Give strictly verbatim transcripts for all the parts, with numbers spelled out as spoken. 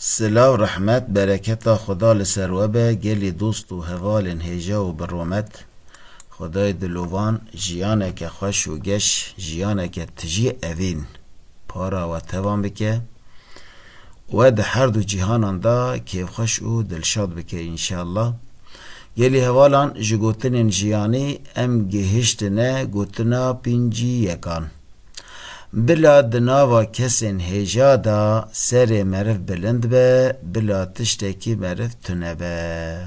Silav, rehmet, bereketa Xuda li ser we be, gelî dost û hevalên hêja û bi rûmet. Xwedayê dilovan jiyaneke xweş û geş, jiyaneke tijî evîn para we tevan bike. We di her du cîhanan de kêfxweş û dilşad bike înşallah. Gelî hevalan, ji gotinên jiyanî em gihiştine gotina pêncî yekan. Bila di nava kesên hêja de serê meriv bilind be, bila tiştekî meriv tune be.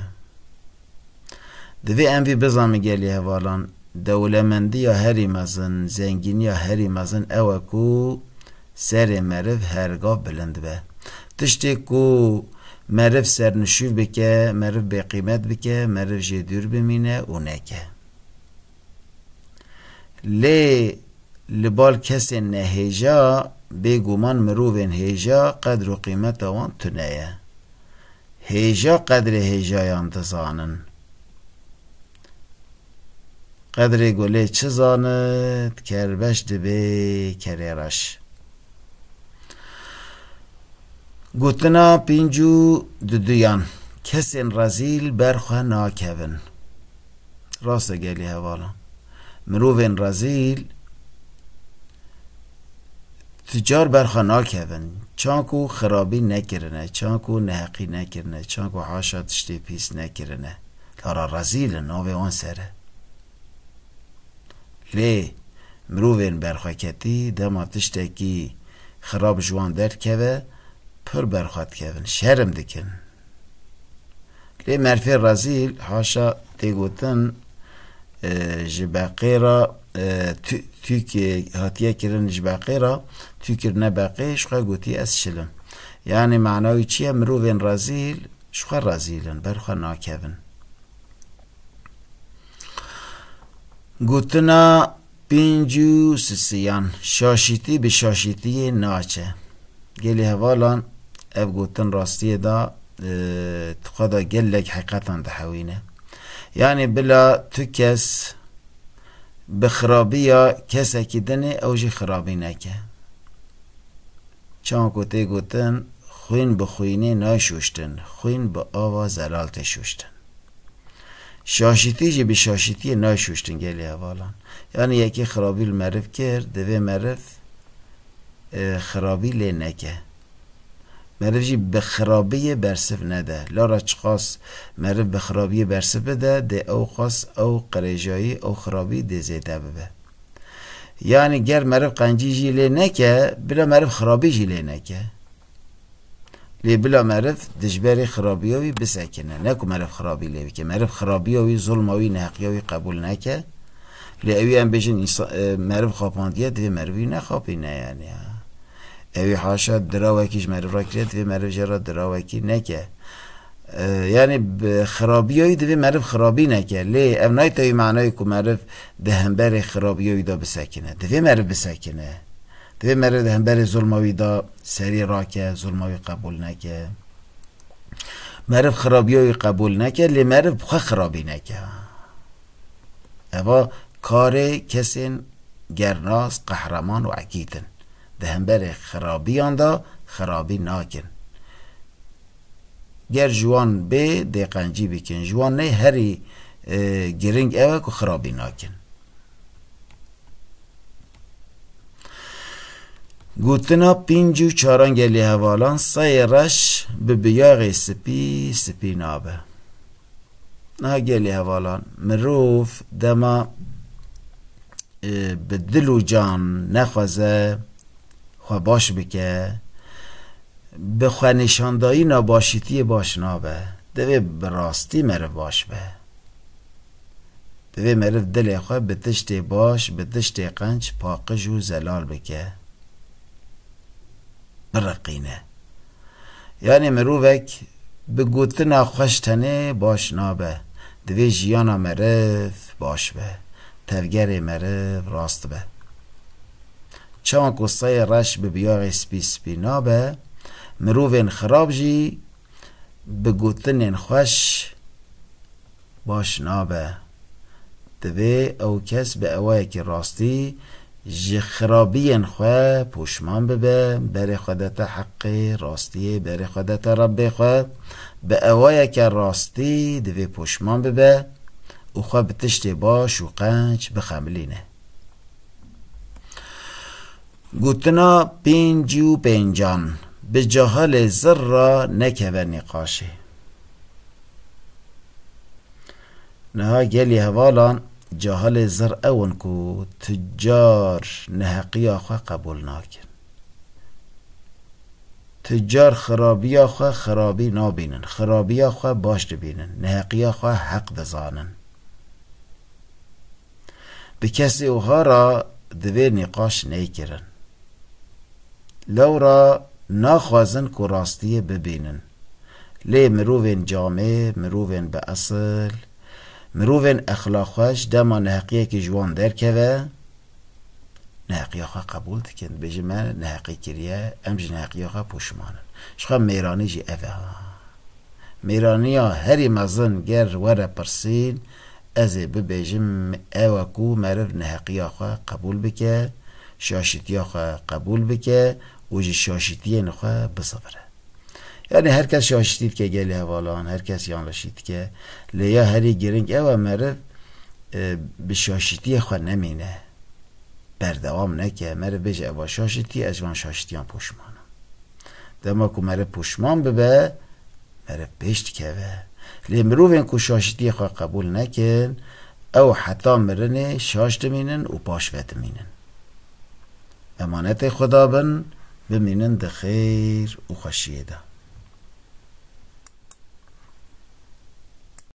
Divê em vî bizanin gelî hevalan, dewlemendiya herî mezin, zengîniya herî mezin ew e ku serê meriv her gav bilind be. Tiştê ku meriv sernişûv bike, meriv bêqîmet bike, meriv jê dûr bimîne û neke. Lê li bal kesên nehêja, bêguman mirovên hêja qedr û qîmeta wan tune ye. Hêja qedrê hêjayan dizanin. Qedrê gulê çi zanit, kerbeş dibê kerê reş. Gotina pêncî û duduyan, kesên rezîl ber xwe nakevin. Rast e gelî hevalan. Mirovên rezîl tu car ber xwe nakevin. Çanku xirabî nekirine, çanku neheqî nekirine, çanku haşa tiştê pîs nekirine. Lara rezîl in, navê wan ser e. Lê mirovên berxweketî dema tiştekî xirab ji wan derkeve, pir berxwe dikevin, şerm dikin. Lê merfê rezîl, haşa tê gotin, e, ji beqê re, e, tû-, tûkê hatiye kirin ji beqê re, tû kirine beqê, ji xwe gotî ez şil im. Yanî mana wî çi ye? Mirovên rezîl ji xwe rezîl in, ber xwe nakevin. Gotina pêncî û sisiyan, şaşîtî bi şaşîtiyê naçe. Gelî hevalan, ev gotin rastiyê de, e, di xwe de gelek heqetan dihewîne. Yanî bila tu kes bi xirabiya kesekî dinê ew jî xirabî neke. Çawan ku tê gotin, xwîn bi xwînê nayê şuştin, xwîn bi ava zelal tê şuştin. Şaşîtî jî bi şaşîtiyê nayê şuştin gelê hevalan. Yanî yekê xirabî li meriv kir, divê meriv, e, xirabî lê neke. Meriv jî bi xirabiyê bersiv nede. Lara çiqas meriv bi xirabiyê bersiv bide, dê ew qas ew qirêjayî, ew xirabî dê zêde bibe. Yanî ger meriv qencî jî lê neke, bila meriv xirabî jî lê neke. Lê bila meriv dijberê xirabiya wî bisekine. Ne ku meriv xirabî lê bike. Meriv xirabiya wî, zulma wî, neheqiya wî qebûl neke. Lê ewî em bêjin însa-, e, meriv xapandiye, divê meriv wî nexapîne yanî ya. Ewî haşa dirawekî ji meriv re kiriye, divê meriv jê re dirawekî neke. E, yanî bi xirabiya wî divê meriv xirabî neke. Lê ev nayte wî manayê ku meriv di hemberê xirabiya wî de bisekine. Divê meriv bisekine. Divê meriv di hemberê zulma wî de serî rake, zulma wî qebûl neke. Meriv xirabiya wî qebûl neke, lê meriv bi xwe xirabî neke. Eva karê kesên gernas, qehreman û ekîd in. Di hemberê xirabiyan de xirabî nakin. Ger ji wan bê, dê qencî bikin. Ji wan ney herî, e, giring ew e ku xirabî nakin. Gotina pêncî û çaran gelê hevalan, sayê reş bi biyaxê spî, spî nabe. Niha gelê hevalan, mirov dema, e, bi dil û can nexwaze xwe baş bike, bi xwe nîşandayîna başîtiyê baş nabe. Divê bi rastî meriv baş be. Divê meriv dilê xwe bi tiştê baş, bi tiştê qenc paqij û zelal bike. Biriqîne. Yanî mirovek bi gotina xweş tenê baş nabe. Divê jiyana meriv baş be. Tevgerê meriv rast be. Çawan ku sayê reş bi biyaxê spî spî nabe, mirovên xirab jî bi gotinên xweş baş nabe. Divê ew kes bi ewayekî rastî Ji xirabiyên xwe poşman bibe, berê xwe dete heqê rastiyê, berê xwe dete Rebbê xwe. Bi ewayeke rastî divê poşman bibe û xwe bi tiştê baş û qenc bixemilîne. Gotina pêncî û pêncan, bi cahilê zir re nekeve nîqaşê. Niha gelî hevalan cahilê zir ew in ku tu car neheqiya xwe qebûl nakin. Tu car xirabiya xwe xirabî nabînin, xirabiya xwe baş dibînin, neheqiya xwe heq dizanin. Bi kesê wiha re divê nîqaş neykirin. Lewra naxwazin ku rastiyê bibînin. Lê mirovên camêr, mirovên bi esil, mirovên exlaqxweş dema neheqiyekî ji wan derkeve, neheqiya xwe qebûl dikin. Dibêjin me neheqî kiriye, em ji neheqiya xwe poşman in. Ji xwe mêranî jî ev e ha. Mêraniya herî mezin ger were pirsîn, ez ê bibêjim ew e ku meriv neheqiya xwe qebûl bike, şaşîtiya xwe qebûl bike û ji şaşîtiyên xwe bisivire. Yani her kes şaşîtî dike gelê hevalan, her kes yanlişî dike. Lê ya herî giring ew e meriv, e, bi şaşîtiyê xwe nemîne. Berdewam neke, meriv bêje, "Eva şaşîtî, ez ji van şaşîtiyan poşman im." Dema ku meriv poşman bibe, meriv pêş dikeve. Lê mirovên ku şaşîtiyê xwe qebûl nekin, ew heta mirinê şaş dimînin û paş ve dimînin. Emanetê Xuda bin, bimînin di xêr û xweşiyê de.